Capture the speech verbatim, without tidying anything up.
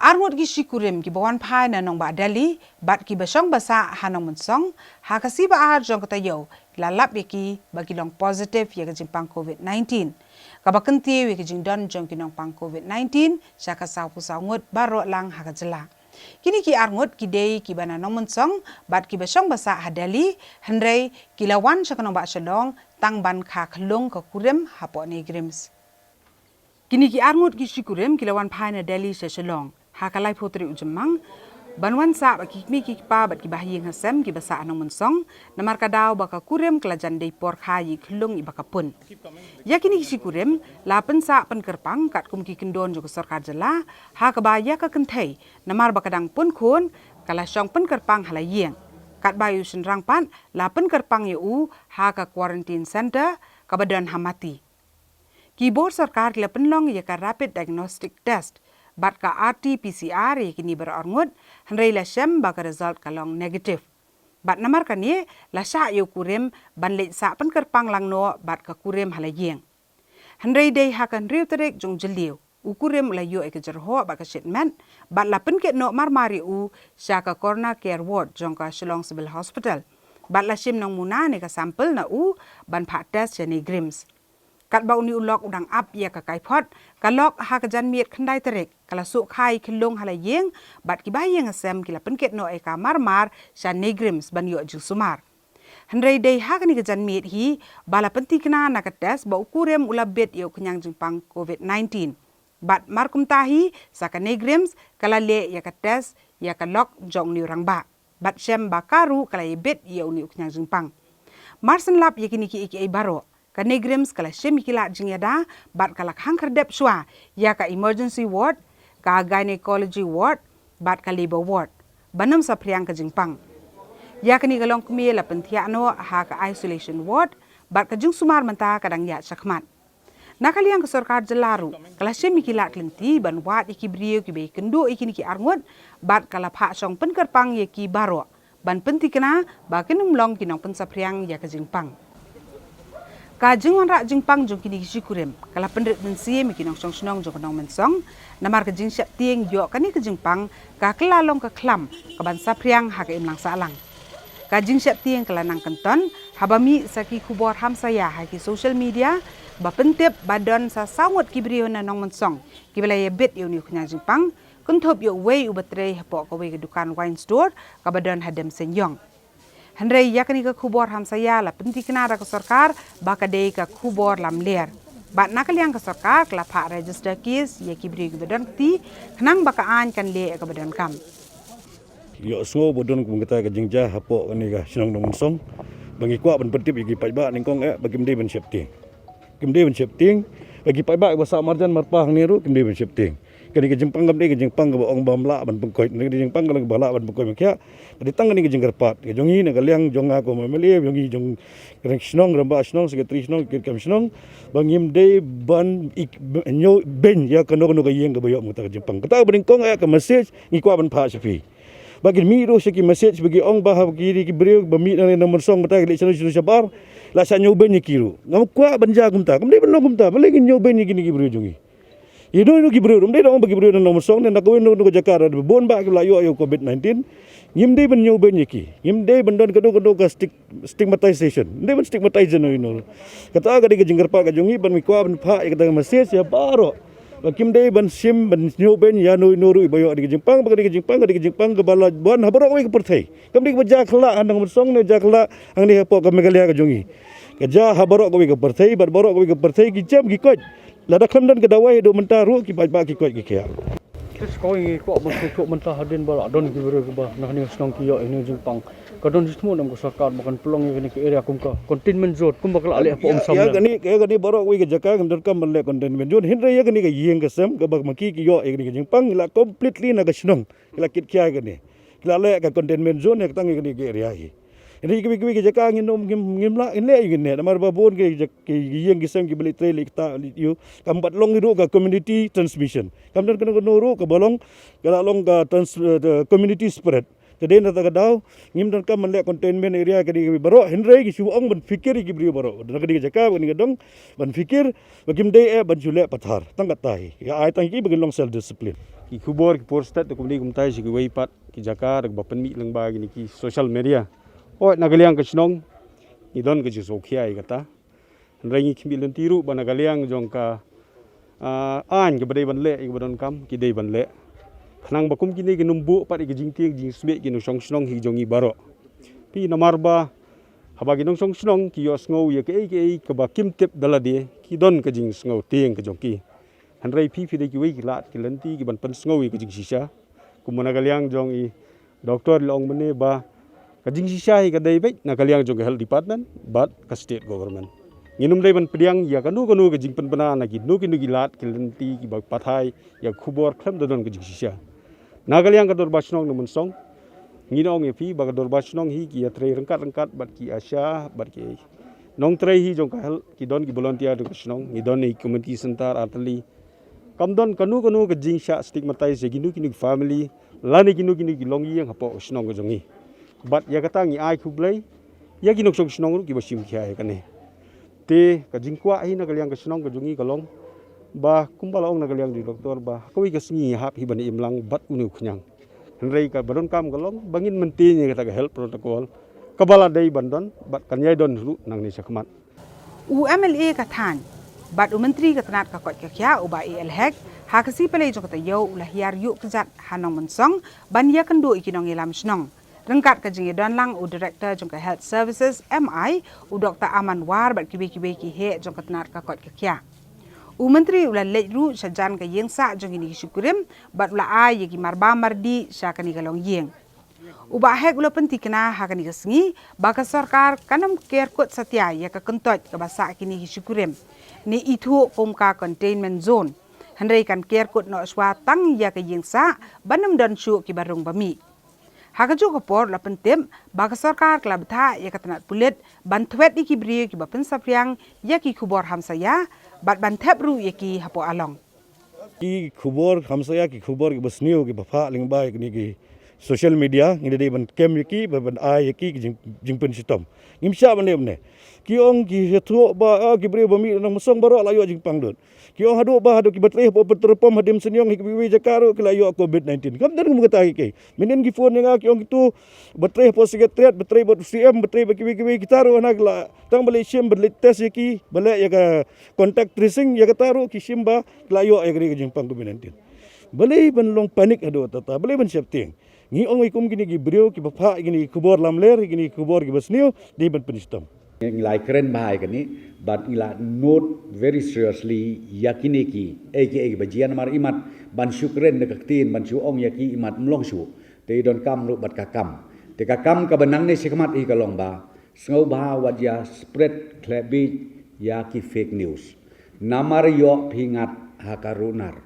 Arngut ki shikurim kiba wan phai na nongbah Delhi bad kiba shong basah ha Nongmensong ha ka sngi ba ar jong ka taïew, la lap ïa ki ba ki long positive ïa ka jingpang covid nineteen, kaba kyntiew ïa ka jingdon jong ki nongpang covid nineteen sha ka sawphew saw ngut baroh lang ha ka jylla. Kine ki arngut ki dei kiba na Nongmensong bad kiba shong basah ha Delhi, hynrei ki la wan sha ka nongbah Shillong tang ban kha khyllung ka kurim hapoh NEIGRIHMS. Kine ki arngut ki shikurim ki la wan phai na Delhi sha Shillong ha ka laiphew tarik u Jymmang, ban wan sah bad ki kmie ki kpa bad ki bahaïing hasem kiba sah ha Nongmensong, namar ka daw ba ka kurim ka la jan dei por kha ïa i khyllung iba ka pun. Ïa kine ki shikurim la pynsah pynkyrpang katkum ki kyndon jong ka sorkar jylla, ha kaba ïa ka kynthei, namar ba ka dang pun khun, ka la shong pynkyrpang ha la ïing. Katba ïa u shynrang pat la pynkyrpang ïa u ha ka quarantine center kaba don ha Mati. Ki bor sorkar ki la pynlong ïa ka rapid diagnostic test bad ka R T P C R ïa kine baroh arngut, hynrei la shem ba ka result ka long negative. Bad namar kane la shah ïa u kurim ban leit sah pynkyrpang lang noh bad ka kurim ha la ïing. Hynrei dei ha ka hynriew tarik jong u Jylliew, u kurim u la ïoh ïa ka jyrhoh bad ka shit met, bad la pynkit noh marmar ïa u sha ka Corona Care Ward jong ka Shillong Civil Hospital. Bad la shim nongmuna ne ka sample na u ban phah test sha NEIGRIHMS. Katba une u lok u dang ap ïa ka kaiphod, ka lok ha ka janmiet khyndai tarik ka la suh kha ïa i khyllung ha la ïing, bad ki bahaïing hasem ki la pynkit noh ïa ka marmar sha NEIGRIHMS ban ïoh jingsumar. Hynrei dei ha kane ka janmiet hi ba la pynthikna na ka test ba u kurim u la bit ïa u khñiang jingpang covid nineteen. Bad markumta hi, sa ka NEIGRIHMS ka la leh ïa ka test ïa ka lok jong une u rangbah, bad shem ba ka ruh ka la ïabit ïa une u khñiang jingpang. Mar shen lap ïa kine kiei kiei baroh, ka NEIGRIHMS ka la shim ïa ki lad jingïada bad ka la khang khyrdep shuwa ïa ka emergency ward, ka gynecology ward bad ka labour ward, ban ym saphriang ka jingpang. Ïa kane ka longkmie la pynthiah noh ha ka isolation ward, bad ka jingsumar mynta ka dang ïaid shakhmat. Na ka liang ka sorkar jylla ruh ka la shim ïa ki lad lynti ban wad ïa ki briew kiba ïakynduh ïa kine ki arngut, bad ka la phah shong pynkyrpang ïa ki baroh ban pynthikna ba kin ym long ki nongpynsaphriang ïa ka jingpang. Ka jingwanrah jingpang jong kine ki shikurim ka la pynrit mynsiem ïa ki nongshong shnong jong ka Nongmensong, namar ka jingsheptieng ïoh kane ka jingpang ka kylla long ka khlam kaban saphriang ha ka imlang sahlang. Ka jingsheptieng ka la nang kynton haba mih sa ki khubor hamsaïa ha ki social media ba pyntip ba don sa saw ngut ki briew na Nongmensong kiba la ïabit ïa une u khñiang jingpang, kynthup ïa uwei uba trei hapoh kawei ka dukan wine store kaba don ha Demseiñiong. Hynrei ïa kane ka khubor hamsaïa la pynthikna da ka sorkar ba ka dei ka khubor lamler. Bad na ka liang ka sorkar ka la phah register case ïa ki briew kiba don kti, khnang ba ka aiñ kan leh ïa kaba donkam. Ïohsngew ba don kum kata ka jingjia hapoh kane ka shnong Nongmensong, ba ngi kwah ban pyntip ïa ki paidbah nyngkong eh ba kim dei ban sheptieng. Kim dei ban sheptieng. Ba ki paidbah ba sah marjan marpa hangne ruh kim dei ban sheptieng. Kane ka jingpang kam dei ka jingpang kaba ong ba ym lah ban pynkoit, kane ka jingpang ka long ba lah ban pynkoit, ma khia. Ka dei tang kane ka jingkyrpad ka jong ngi na ka liang jong nga kum u M L A, jong ngi jong ka shnong, rangbah shnong, secretary shnong, ki kam shnong, ba ngim dei ban ik-, ñiew beiñ ïa kano kano ka ïing kaba ïoh kum kata ka jingpang. Kata kaba nyngkong eh ka message ngi kwah ban phah sha phi. Ba kin mih ruh sha ki message ba ki ong ba ha ki, ki briew ba mih na Nongmensong mynta ki leit shano shano shabar, la shah ñiew beiñ ïa ki ruh. Ngam kwah ban jia kumta, kam dei ban long kumta, balei ngin ñiew beiñ ïa kine ki briew jong ngi. Ïa no ïa no ki briew, ym dei da ong ba ki briew na Nongmensong ne na kawei na kawei ka jaka da bun bah ki la ïoh ïa u covid nineteen. Ngim dei ban ñiew beiñ ïa ki. Ngim dei ban don kano kano ka stig-, stigmatization. Ym dei ban stigmatize ïa no ïa no. Kata ka dei ka jingkyrpad ka jong ngi, ban ngi kwah ban phah ïa kata ka message ïa baroh. Ba kim dei ban shim ban ñiew beiñ ïa no ïa no ruh iba ïoh ïa kane ka jingpang, ba kane ka jingpang, kane ka jingpang kaba la wan ha baroh kawei ka pyrthei. Kam dei kaba jia kylla ha Nongmensong ne jia kylla hangne hapoh ka Meghalaya ka jong ngi. Ka jia ha baroh kawei ka pyrthei, bad baroh kawei ka pyrthei ki jem ki koit. Lada khlem don ka dawai haduh mynta ruh ki paidbah ki koit ki khiah. Te sa kawei ngi kwah ban sngewthuh mynta hadien ba la don ki briew kiba na kane ka shnong ki ïoh ïa kane ka jingpang. Ka don jingthmu na ka sorkar ba kan pynlong ïa kane ka area kum ka containment zone kumba ka la leh hapoh Umsawlein. Ïa kane, ïa kane baroh kawei ka jaka ngim donkam ban leh containment zone. Hynrei ïa kane ka ïing ka sem kaba ma ki ki ïoh ïa kane ka jingpang la completely na ka shnong. Ki la kit khia ïa kane. Ki la leh ka containment zone ïa ka tang ïa kane ka area hi. Hynrei kiwei kiwei ki jaka ngin ym, ngim, ngim lah ngin leh ïa kine namar ba bun ki, ki, ki ïing ki sem kiba leit trei leit ktah leit ïoh. Kam pat long ruh ka community transmission. Kam don kano kano ruh kaba long, ka la long ka trans-, eh, community spread. Te dei na kata ka daw ngim donkam ban leh containment area kane kiwei baroh, hynrei ngi shu ong ban phikir ïa ki briew baroh. Na kane ka jaka ba kane ka dong ban phikir ba kim dei eh ban shu leh pathar. Tang kata hi. Ka ai tang ki ba kin long self discipline. Ki khubor ki por stet da kumne kumtai sha kiwei pat ki jaka da kaba pynmih lyngba kine ki social media. Oi, na ka liang ka shnong ngi don ka jingsngewkhia ïa kata. Hynrei ngi khmih lynti ruh ba na ka liang jong ka, ah, aiñ kaba dei ban leh ïa kaba donkam ki dei ban leh. Khnang ba kum kine kin ym buh pat ïa ka jingtieng jingsmit ki nongshong shnong hi jong ngi baroh. Phi, namar ba haba ki nongshong shnong ki ïohsngew ïa kaei kaei kaba kim tip da lade, ki don ka jingsngew tieng ka jong ki. Hynrei phi, phi dei kiwei ki lad ki lynti ki ban pynsngew ïa ka jingshisha. Kumba na ka liang jong i doktor i la ong mynne ba ka jingshisha hi ka dei beit na ka liang jong ka health department bad ka state government. Ngin ym dei ban pdiang ïa kano kano ka jingpynbna na kino kino ki lad ki lynti kiba pathai ïa ka khubor khlem da don ka jingshisha. Na ka liang ka dorbar shnong Nongmynsong, ngin ong ïa phi ba ka dorbar shnong hi ki ïatrei ryngkat ryngkat bad ki ASHA bad ki nongtrei hi jong ka health, ki don ki volunteer jong ka shnong, ngi don i community center ar tylli. Kam don kano kano ka jingshah stigmatize ïa kino kino ki family lane kino kino ki longïing hapoh ka shnong ka jong ngi. Bad ïa kata ngi ai khublei ïa ki nongshong shnong ruh kiba shim khia ïa kane. Te ka jingkwah hi na ka liang ka shnong ka jong ngi ka long ba kumba la ong na ka liang jong i doktor ba ha kawei ka sngi ngi hap hi ban im lang bad une u khñiang. Hynrei kaba donkam ka long ba ngin maintain ïa kata ka health protocol kaba la dei ban don bad kan ïai don ruh nangne shakhmat. U MLA ka thaiñ bad u Myntri ka tnat ka koit ka khiah u Bah A L Hek, ha ka sngi Palei jong ka taïew u la hiar ïuh kjat ha Nongmynsong ban ïakynduh ïa ki nongïalam shnong. Ryngkat ka jingïadon lang u Director jong ka Health Services, M I, u Doktor Aman War bad kiwei kiwei ki heh jong ka tnat ka koit ka khiah. U Myntri u la leit ruh sha jan ka ïing sah jong kine ki shikurim bad u la ai ïa ki marbam mardih sha kane ka longïing. U Bah Hek u la pynthikna ha kane ka sngi ba ka sorkar kan ym ker kut satia ïa ka kyntoit kaba sah kine ki shikurim, ne ithuh kum ka containment zone. Hynrei kan ker kut noh shuwa tang ïa ka ïing sah ban ym don shuh kiba rung ba mih. Ha kajuh ka por u la pyntip ba ka sorkar ka la bthah ïa ka tnat pulit ban thwet ïa ki briew kiba pynsaphriang ïa ki khubor hamsaïa bad ban thep ruh ïa ki hapoh along. Ki khubor hamsaïa, ki khubor kiba sniew kiba phah lyngba ïa kine ki social media, ngi dei ban kem ïa ki, ban, ban ai ïa ki ki jing, jingpynshitom. Ngim shah ban ïa ban ne. Ki ong ki ïathuh ba, ah, ki briew ba mih na Nongmynsong baroh la ïoh jingpang dud. Ki ong haduh ba haduh kiba trei hapoh petrol pump ha Diengseiniong, ha kiwei kiwei jaka ruh ki la ïoh covid nineteen. Kam don kum kata ki kei. Mynnin ki phone ïa nga ki ong kitu ba trei hapoh Secretariat, ba trei bad CM, ba trei bad kiwei kiwei, kita ruh hana ki la tang ba leit shim, ba leit test ïa ki, ba leh ïa ka contact tracing, ïa kata ruh ki shim ba ki la ïoh ïa ka jingpang covid nineteen. Balei ban long panic haduh katta, balei ban sheptieng? Ngi ong ïa kum kine ki briew kiba phah ïa kine ki khubor lamler, ïa kine ki khubor kiba sniew, dei ban pynshitom. Ngi la kren bha ïa kane, bad ngi la note very seriously ïa kine ki, eh, ki, eh, kiba jia, namar imat ban shu kren da ka ktien, ban shu ong ïa ki imat ym long shuh. Te i donkam ruh bad ka kam. Te ka kam kaba nangne shakhmat hi ka long ba sngewbha wat ïa spread khlem bieit ïa ki fake news. Namar ïoh phi ngat ha ka runar.